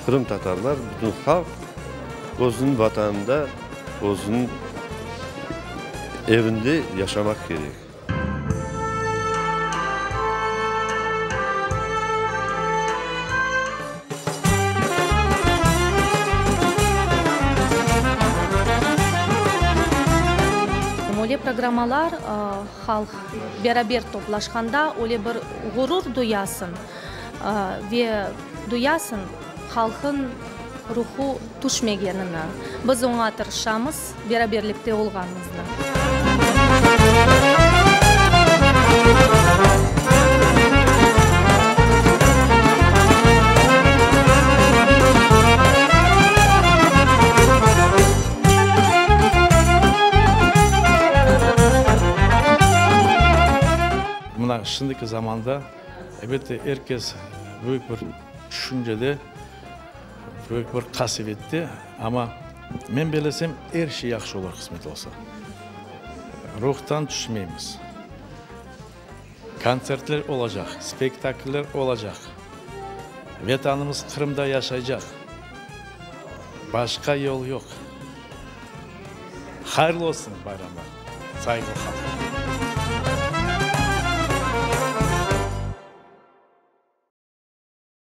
Qırımtatarlar, bütün halq özüniñ Vatanında, özüniñ evinde yaşamaq kerek. Öyle programmalar halq beraber toplaşqanda öyle bir ğurur duyasıñ ve duyasıñ halqıñ ruhu tüşmegenini. Biz oña tırışamız, beraberlikte olğanımıznı. Mına şimdiki zamanda, elbette, er kes büyük bir tüşüncede, Büyük bir qasevette, amma men bellesem, er şey yahşı olur, qısmet olsa. Ruhtan tüşmeymiz. Kontsertler olacaq, spektakller olacaq. Vetanımız Qırımda yaşaycaq. Başqa yol yoq. Hayırlı olsun bayramlar, sayğılı halqım!